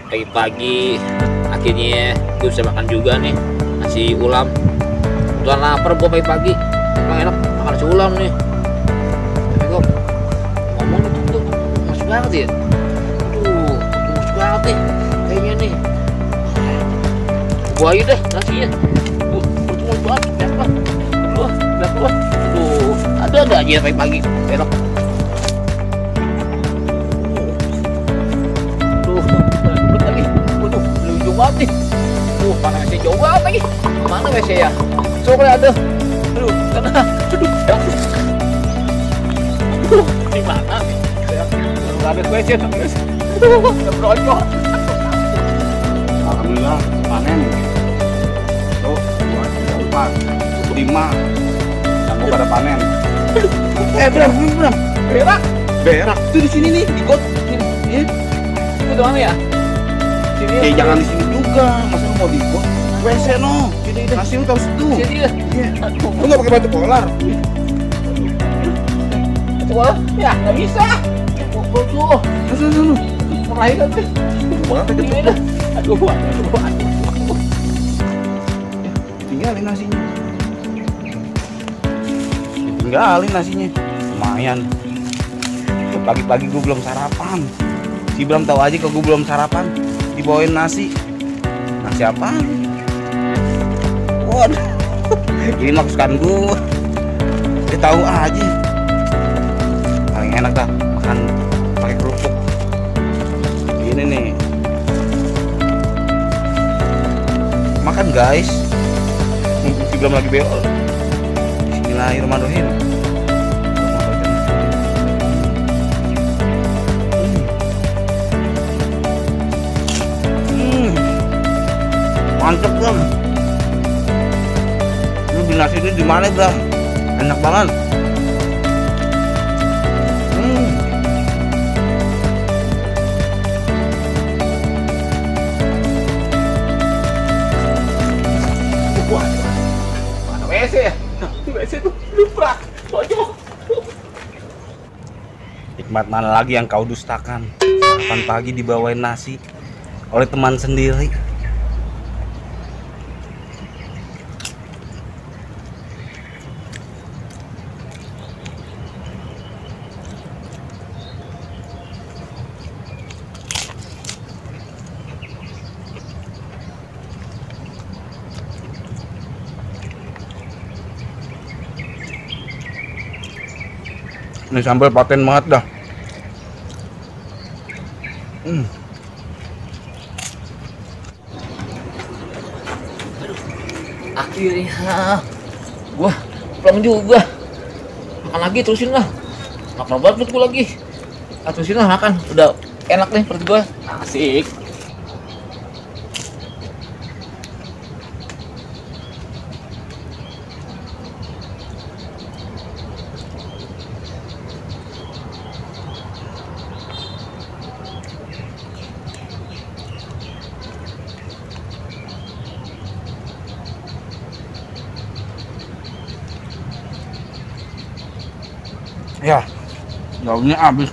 pagi-pagi akhirnya gue bisa makan juga nih nasi ulam. Kebetulan lapar gue pagi-pagi, emang enak makan nasi ulam nih. Tapi kok ngomong tuh gemes banget ya. Aduh, gemes banget nih kayaknya nih. Gua aja deh nasinya. Gemes banget, lihat lah. Aduh, ada aja pagi-pagi enak. Banget nih. Mana WC jauh banget lagi. Mana WC ya? Coba ada. Aduh, sana. Aduh, di mana nih? Enggak ada WC guys. Aduh, udah bronjol. Alhamdulillah panen. Tuh, 2, 4, 5. Yang gua pada panen. Bram. Berak. Tuh di sini nih, di got. Ini. Itu mana ya? Sini. Jangan di sini juga. Masa lu mau di got? WC no. Sini deh. Nasi lu taruh situ. Sini deh. Iya. Lu enggak pakai batu polar. Wah, ya nggak bisa. Tuh. Lu. Mulai kan sih. Banget Ini dah. Aduh. Tinggalin nasinya. Tinggalin nasinya. Lumayan. Pagi-pagi gue belum sarapan. Si Bram tahu aja kalau gue belum sarapan. Dibawain nasi. Nasi apa? Waduh. Ini mah kesukaan gue. Dia tahu aja. Paling enak dah makan pakai kerupuk. Ini nih. Makan guys. Mumpung si Bram lagi beol. Bismillahirrahmanirrahim. Mantep Bram. Lu beli nasi ini di mana Bram? Enak banget. Wah, mana WC ya? WC tuh luprak. Bocor. Nikmat mana lagi yang kau dustakan? Sarapan pagi dibawain nasi oleh teman sendiri. Ini sambal paten banget dah. Akhirnya gua pulang juga. Makan lagi, terusin lah. Makan banget perut gua lagi. Terusin lah makan. Udah enak nih perut gua. Asik. Ya, daunnya habis.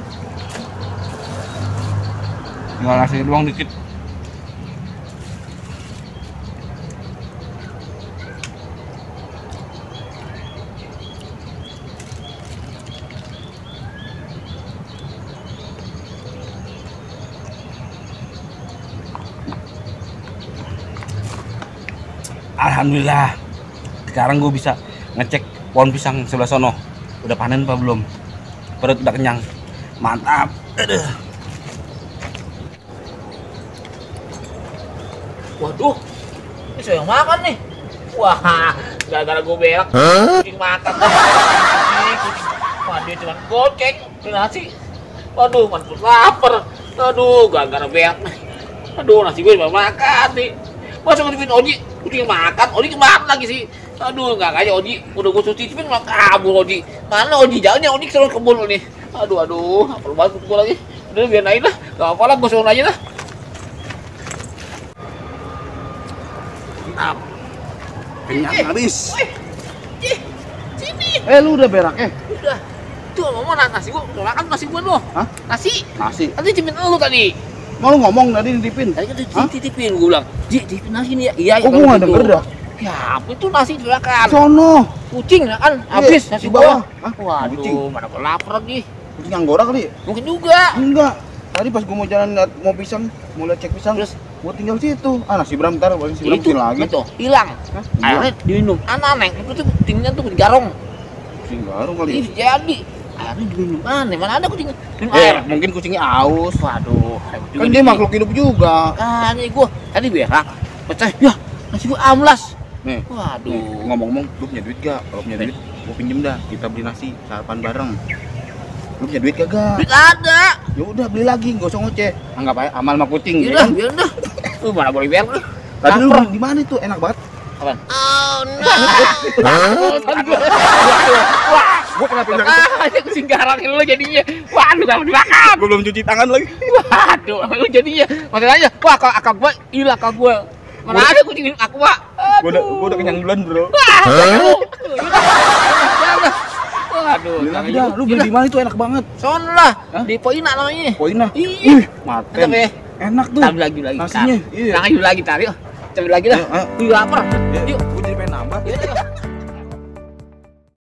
Tinggal nasi doang dikit. Alhamdulillah. Sekarang gue bisa ngecek pohon pisang sebelah sono. Udah panen apa belum? Perut udah kenyang. Mantap. Aduh. Waduh, ini saya yang makan nih. Wah, gara-gara gue berak, kucing makan. Wah, dia cuma gocek ke nasi. Waduh, mantul lapar. Aduh, gara-gara berak. Aduh, nasi gue belum makan nih. Masa ngutipin Oji, kucing makan, Oji kemarin lagi sih. Aduh, nggak kayak Oji, udah gue cicipin malah kabur Oji. Mana Oji jalannya, Oji selalu kebun nih. Aduh, apa banget gue lagi. Udah biar naik lah, nggak apa lah, gue suruh aja lah. Mantap. Kenyang habis. Sini. Lu udah berak Udah. Tuh, mama nasi gua, udah makan nasi gua loh. Hah? Nasi. Nasi. Tadi cimin lu tadi. Mau lu ngomong tadi nitipin. Tadi kan dititipin, gue bilang, Ji, titipin nasi nih ya. Iya, Oh, gua nggak denger dah. Ya, apa itu nasi silakan. Sono. Kucing ya kan, habis nasi di bawah. gua. Hah? Waduh, Kucing. mana gua lapar lagi. Kucing Anggora kali. Mungkin juga. Enggak. Tadi pas gua mau jalan liat mau pisang, mau liat cek pisang, Terus gua tinggal situ. Ah, nasi Bram ntar, si Bram itu kesini lagi. itu hilang. Hah? Akhirnya diminum. Aneh, itu tuh kucingnya tuh digarong. Kucing baru kali. Ih, jadi airnya diminum mana ada kucing minum air. Mungkin kucingnya aus. Waduh, Kan dia makhluk hidup juga. Ah, ini gua tadi berak. Pecah. Ya, nasi gua amblas. Nih, Waduh. ngomong-ngomong, lu punya duit gak? Kalau punya duit, gua pinjem dah. Kita beli nasi, sarapan bareng. Lu punya duit kagak? Duit ada. Ya udah beli lagi, gak usah ngoceh. Anggap aja amal sama kucing. Ya Ya udah, kan? biar dah. Lu mana boleh berak lu. Tadi lu Lapar. beli di mana itu? Enak banget. Apaan? Wah, gua kenapa enggak? Ini kucing garang lu jadinya. Waduh, gak mau dimakan. Gua belum cuci tangan lagi. Waduh, lu jadinya. Masalahnya, wah kalau akal gua hilang akal gua. Mana ada kucing minum aqua? Gua udah kenyang duluan, Bro. Waduh, Beli lagi dah. Lu beli di mana itu enak banget. son lah. Hah? Di Poina namanya. Poinnya. Iya. Maten. Mantap ya. Enak tuh. Tambah lagi. Nasinya, iya. Tambah lagi tarik. Tambah lagi dah. Ayo, Ih, lapar. Ya, Yuk. gua jadi pengen nambah. Yuk.